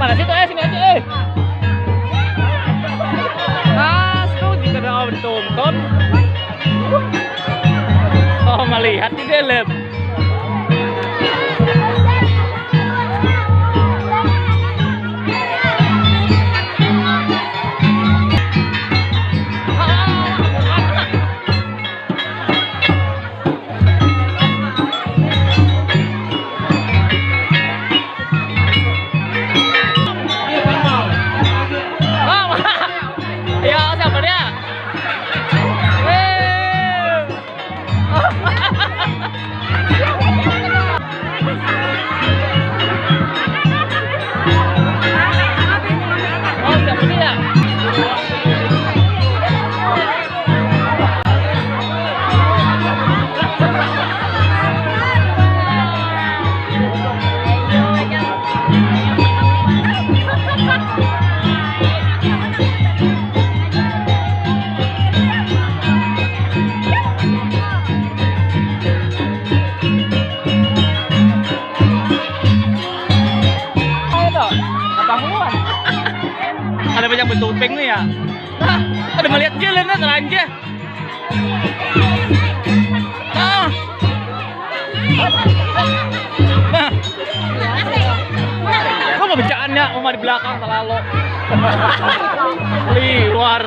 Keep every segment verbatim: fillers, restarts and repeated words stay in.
Nah, situ, eh, sini aja, eh. Nah, situ jika ada orang ditonton. Oh, melihat di dalam. Ya, siapa dia? Weh. Oh, siapa dia? Ayo, Dok. Apa muluan? Ada banyak betopeng nih ya. Nah, ada melihat jalan, nah, teranja. Nah. Nah. Apa bacaannya? Uma di belakang terlalu. Liwar.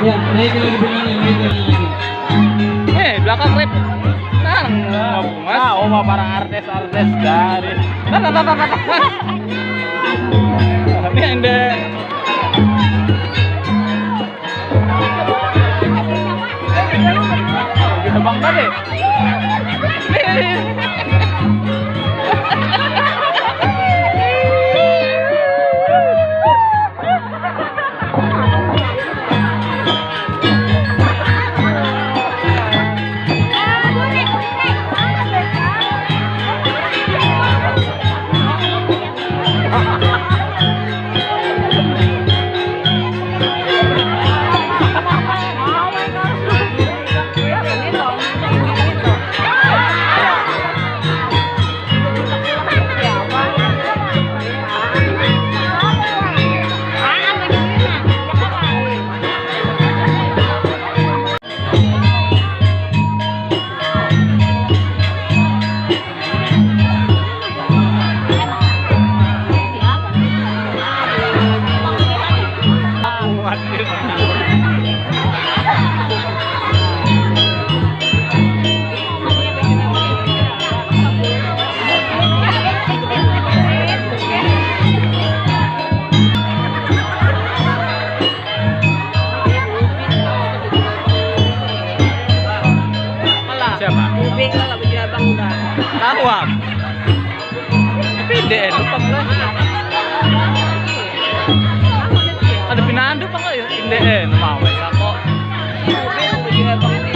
Ya, naik lagi, bilang, naik lagi. Eh, belakang rep. Nah, bungas. Ah, uma para artis-artis dari. Nah, nah, nah, nah, nah. Ini yang de- Abang tadi. Siapa? Ubing lah, baju abang dah. Tahu am. Tapi D N lupa lah. Ada pinandu apa enggak ya? D N mau wes aku. Ubing baju abang nih.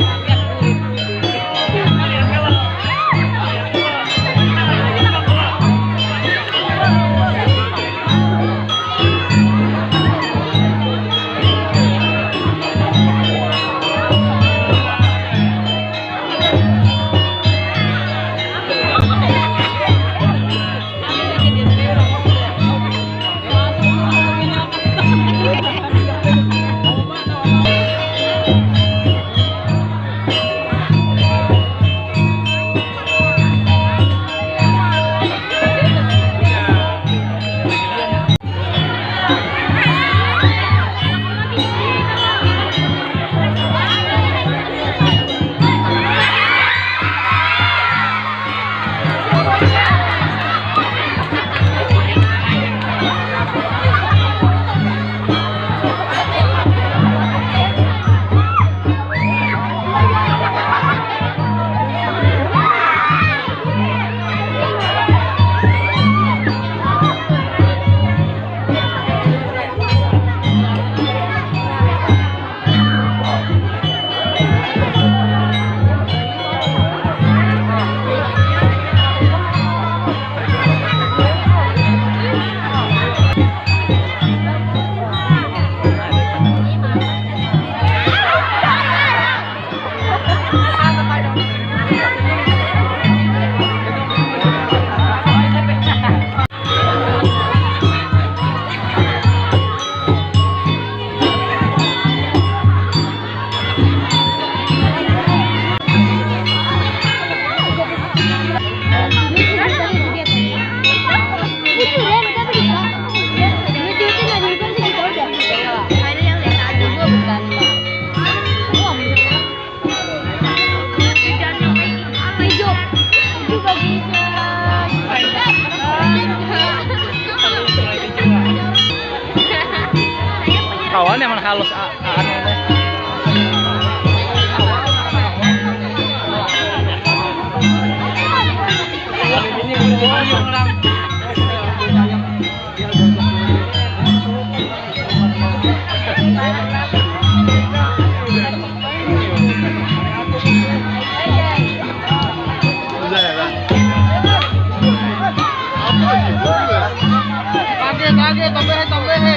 Tagih, tagih, tambahi, tambahi.